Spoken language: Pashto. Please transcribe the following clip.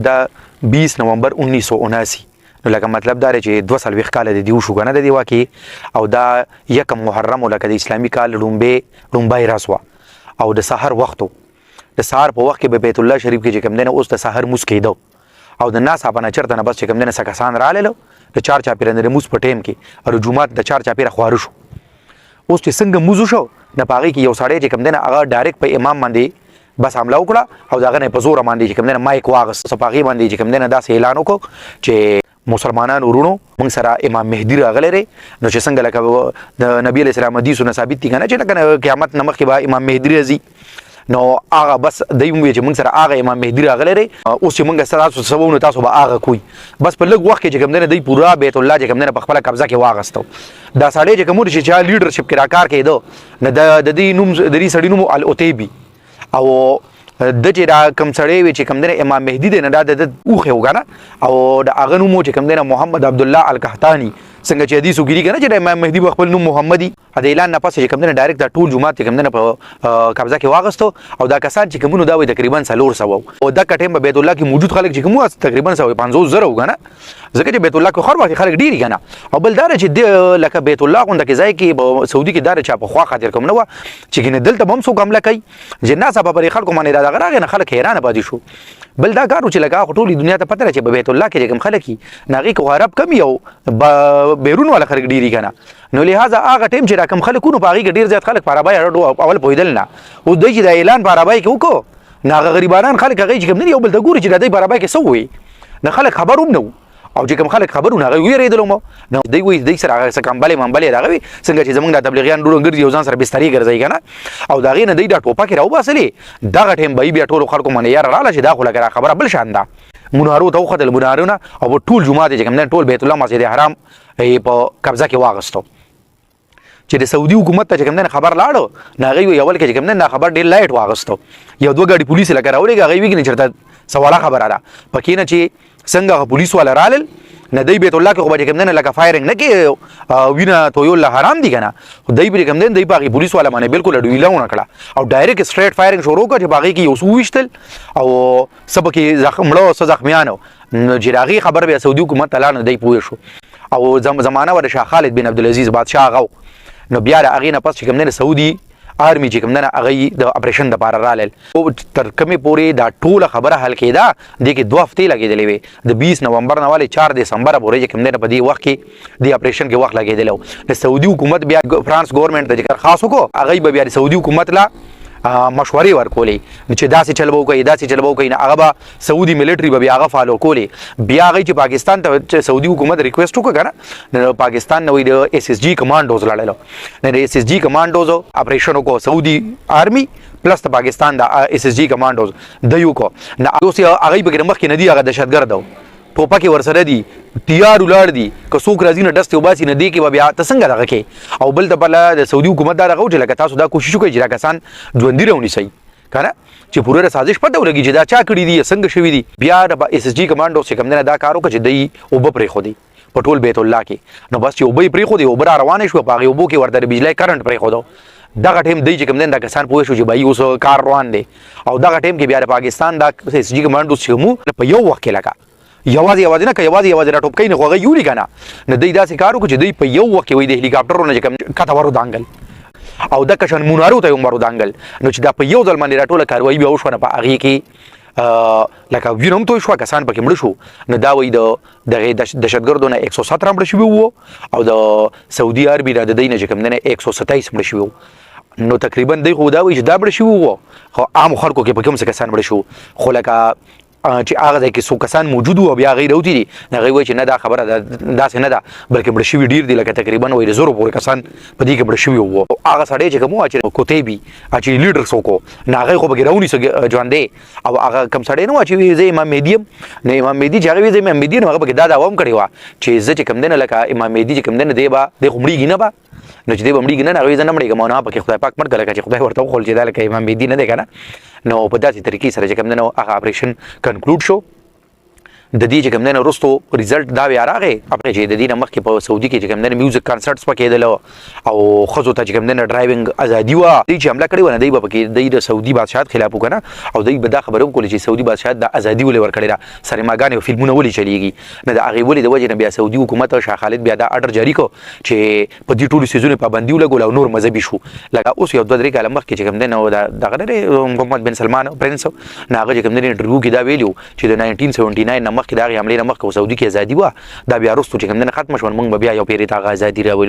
دا 20 نومبر 1979، نو لکه مطلب دا دی چې 42 کاله د دې وشو که نه د دې واقعې، او دا یکم محرم لکه د اسلامي کال ړومبی ورځ وه، او د سحر وخت و. د سهار په وخت کې به بیت الله شریف کې چې کوم دی نه اوس د سحر موس کېدو، او د ناڅاپه نه چېرته نه بس چې کوم دی نه څه کسان رالل د چار چاپېره نه د موس په ټایم کې، او د جومات د چار چاپېره خواره شو. اوس چې څنګه موز وشو نو په هغې کې یو سړی چې کوم دی نه هغه ډایرکټ په امام باندې بس حمله وکړه، او د هغه نه په زوره باندې چې کوم دی نه مایک واغست. په هغې باندې چې کوم دی نه داسې اعلان وکړو چې مسلمانان ورونو موږ سره امام مهدي راغلی دی. نو چې څنګه لکه د نبی علیه السلام حدیثونه ثابت دي که نه چې لکه قیامت نه مخکې به امام مهدي راځي، نو هغه بس دی وویل چې موږ سره هغه امام مهدي راغلی دی، اوس چې موږ تاسو څه وو نو تاسو به هغه کوئ. بس په لږ وخت کې چې کوم دی نه دی پوره بیت الله چې کوم دی نه په خپله قبضه کې واغستو. دا سړی چې کوم چې چا لیډرشپ کې راکار کېده نو د دې نوم، د دې سړي نوم العتیبي، او د چې دا کوم سړی وي چې کوم دی امام مهدي دی نه دا د اوښی و که نه، او د هغه نوم و چې کوم دی نه محمد عبدالله القحطاني، څنګه چې حدیثو کې دي که نه چې د امام مهدي به خپل نوم محمدي. د اعلان نه پس چې کوم دی نه ډایرکټ دا ټول جومات چې کوم دی نه په قبضه کې واغستو، او دا کسان چې کومونو دا وایي تقریبا 400 وو، او دغه ټایم په بیت الله کې موجود خلک چې کوم وو تقریبا 150 زره وو که نه، ځکه چې بیت الله کې هر وخت خلک ډېر دي که نه. او بل دا چې د لکه بیت الله غونډه کې ځای کې په سعودي کې دا چا په خوا خاطر کوم نه وه چې ګینه دلته به هم څوک حمله کوي، چې ناڅاپه پر خلکو باندې دا دغه راغی نه خلک حیرانه پاتې شو. بل دا کار و چې لکه خو ټولې دنیا ته پته ده چې په بیت الله کې چې کوم خلک دي نو هغې کې خو عرب کم یو بیرون والا خلک ډېر دي که نه، نو لهذا هغه ټایم چې دا کوم خلک وو نو په هغې کې ډېر زیات خلک په عربۍ اول پوهېدل نه. اوس دوی چې دا اعلان په عربۍ کې وکړو نو هغه غریبانان خلک هغه چې کوم نه یو بل ته ګوري چې دا دوی په عربۍ کې څه ووایي، نو خلک خبر هم نه وو، او چې کوم خلک خبر وو نو هغه ویرېدل هم. نو دوی وایي دوی سره هغه څه کمبلې ممبلې راغوي څنګه چې زمونږ د تبلیغیان ډوډۍ ګرځي او ځان سره بسترې ګرځوي که نه، او د هغې نه دوی دا ټوپکې راوباسلې. دغه ټایم به یې بیا ټولو خلکو باندې یاره راغله چې دا خو لکه دا خبره بل شان ده. منارو ته وختل منارونه، او په ټول جومات یې چې کوم دی ټول بیت الله مسجد حرام یې په قبضه کې واغستو. چې د سعودي حکومت ته چې کوم دی خبر لاړو نو هغوی وایي اول کې چې کوم دی دا خبر ډېر لایټ واغستو، یو دوه ګاډي پولیس لکه راولېږه، هغوی وایي چې چېرته څه وړه خبره ده پکې نه چې څنګه هغه پولیس والا رالل نه دی بیت الله کې خو به چې کوم دی نه لکه فایرنګ نه کې وینه تویول له حرام دي که نه، خو دی به چې کوم دی دی په هغې پولیس والا باندې بلکل ډویله ونه کړه او ډایرکټ سټریټ فایرنګ شروع کړه چې په هغې کې یو څه وویشتل او څه پکې مړه او څه زخمیان وو. نو چې د هغې خبر بیا سعودي حکومت ته لاړ نو دی پوه شو، او زمانه وه د شاه خالد بن عبدالعزیز بادشاه هغه و. نو بیا د هغې نه پس چې کوم دی نه سعودي آرمي چې کوم دی نه هغه یې د اپریشن دپاره رالل، او تر کومې پورې دا ټوله خبره حل کېده دې کې 2 هفتې لګېدلې وې، د 20 نومبر نه والې 4 دسمبر پورې چې کوم دی نه په دې وخت کې دې اپریشن کې وخت لګېدلی و. د سعودي حکومت بیا فرانس ګورنمنټ ته چې درخواست وکړو، هغوی به بیا د سعودي حکومت له مشورې ورکولې چې داسې چل به وکړي داسې چل به وکړي، نو هغه به سعودي ملټري به بیا هغه فالو کولې. بیا هغوی چې پاکستان ته چې سعودي حکومت ریکویسټ وکړ که نه، نو پاکستان نه وایي د ایس ایس جي کمانډوز لاړل، نو د ایس ایس جي کمانډوز اپریشن وکړو، سعودي آرمي پلس د پاکستان د ایس ایس جي کمانډوز دی وکړو. نو اوس هغوی پکې مخکې نه دي، هغه دهشتګرد وو، ټوپکې ورسره دي، تیار ولاړ دي، که څوک راځي نو ډس ته وباسي، نو دې کې به بیا ته څنګه دغه کې. او بل ته بله د سعودي حکومت دا دغه و چې لکه تاسو دا کوشش وکړئ چې دا کسان ژوندي راونیسئ که نه، چې پوره د سازش پته ولګي چې دا چا کړي دي څنګه شوي دي. بیا د ایس ایس جي کمانډو چې کوم دی نه دا کار وکړ چې دوی اوبه پرېښودې په ټول بیت الله کې، نو بس چې اوبه یې پرېښودې اوبه را روانې شوې، په هغې اوبو کې ورته د بجلۍ کرنټ پرېښودو. دغه ټایم دی چې کوم دی دا کسان پوه شو چې بای اوس کار روان دی. او دغه ټایم کې بیا د پاکستان دا ایس جي کمانډو چې مو په یو وخت کې لکه یوازې یوازې نه که یوازې یوازې راټوپ کوي نو خو هغه یولي که نه، نو دوی داسې کار وکړو چې دوی په یو وخت کې وایي د هلیکاپټرو نه چې کوم کته ورودانګل او دغه شان مونارو ته یې هم ورودانګل. نو چې دا په یو ځل باندې دا ټوله کاروایي بیا وشوه نو په هغې کې لکه وینه هم توی شوه، کسان پکې مړه شو. نو دا وایي د دغې دهشتګردو نه 117 مړه شوي وو، او د سعودي آرمي نه د دوی نه چې کوم دی نه 127 مړه شوي وو. نو تقریبا دوی خو دا وایي چې دا مړه شوي وو، خو عامو خلکو کې پکې هم څه کسان مړه شو، خو لکه چې هغه ځای کې څو کسان موجود وو او بیا هغوی راوتي دي، نو هغوی وایي چې نه دا خبره ده داسې نه ده، بلکې مړه شوي ډېر دي، لکه تقریبا وایي د زرو پورې کسان په دې کې مړه شوي وو. هغه سړی چې کوم و چې کوتیبي چې لیډر څوک و، نو هغه خو پکې راونیسه ژوندی. او هغه کوم سړی نه و چې وایي زه امام مهدي یم، نو امام مهدي چې هغه وایي زه امام مهدي یم، نو هغه پکې دا دعوه هم کړې وه چې زه چې کوم دی نه لکه امام مهدي چې کوم دی نه دی به دی خو مړېږي نه به، نو چې دی به مړېږي نه، نو هغه وایي زه نه مړېږم، او نه پکې خدای پاک مړ کړه، لکه چې خدای ورته وښول چې دا لکه امام مهدي نه دی که نه. نو په داسې طریقې سره چې کوم دی نو هغه اپریشن کنکلوډ شو. د دې چې کوم دی نه وروسته ریزلټ دا بیا راغی چې د دې نه مخکې په سعودي کې چې کوم دی میوزیک کنسرټس پکېدل او ښځو ته چې کوم دی نه ډرایوینګ ازادي وه. دوی چې حمله کړې وه نه دوی به پکې دوی د سعودي بادشاهت خلاف وو که نه، او دوی به دا خبره هم کوله چې سعودي بادشاهت دا ازادي ولې ورکړې ده، سینماګانې او فلمونه ولې چلیږي. نه د هغې ولې د وجې نه بیا سعودي حکومت شاه خالد بیا دا ارډر جاري کړ چې په دې ټولو څیزونو پابندي ولګوله او نور مذهبي شو. لکه اوس یو دوه درې کاله مخکې چې کوم دی نو دا دغه نه دی محمد بن سلمان پرنس نه هغه چې کوم دی انټرویو کې دا ویلي چې د 1979 نه مخکې د هغې حملې نه مخکې سعودي کې ازادي وه، دا بیا وروسته چې کوم دی نه ختمه شوه، موږ به بیا یو پېرې ته هغه ازادي راولو.